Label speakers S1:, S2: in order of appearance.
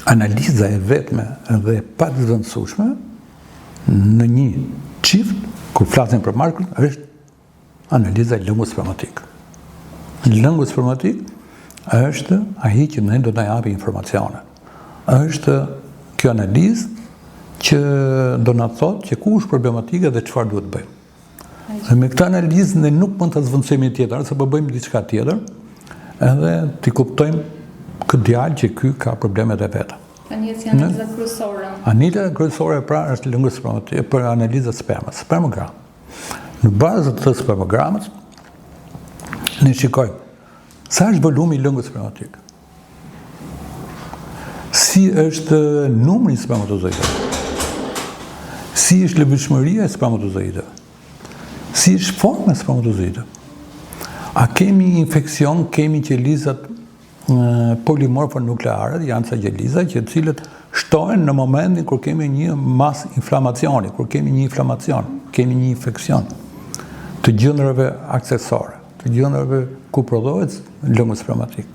S1: Analiza e vetme dhe e pazëvendësueshme në një çift, kur flasim për mashkull, është analiza e lëngut spermatik. Lëngu spermatik është ai që ne do të na japi informacione. Është kjo analizë që do na thotë që ku është problematika dhe çfarë duhet të bëjmë. Dhe me këtë analizë ne nuk mund ta zëvendësojmë një tjetër, se po bëjmë diçka tjetër, edhe t'i kuptojmë këtë djalë që ky ka problemet e
S2: veta. Tani si analiza kryesore.
S1: Analiza kryesore pra është lëngu spermatik për analizat e spermës, spermogram. Në bazë të spermogramës, ne shikojmë sa është volumi i lëngut spermatik. Si është numri i spermatozoideve? Si është lëvizshmëria e spermatozoideve? Si është forma e spermatozoideve? A kemi infeksion, kemi qelizat polimorfonukleare, janë ca qeliza që të cilët shtohen në momentin kur kemi një masë inflamacioni, kur kemi një inflamacion, kemi një infeksion të gjëndrave akcesore, të gjëndrave ku prodhohet lëngu spermatik.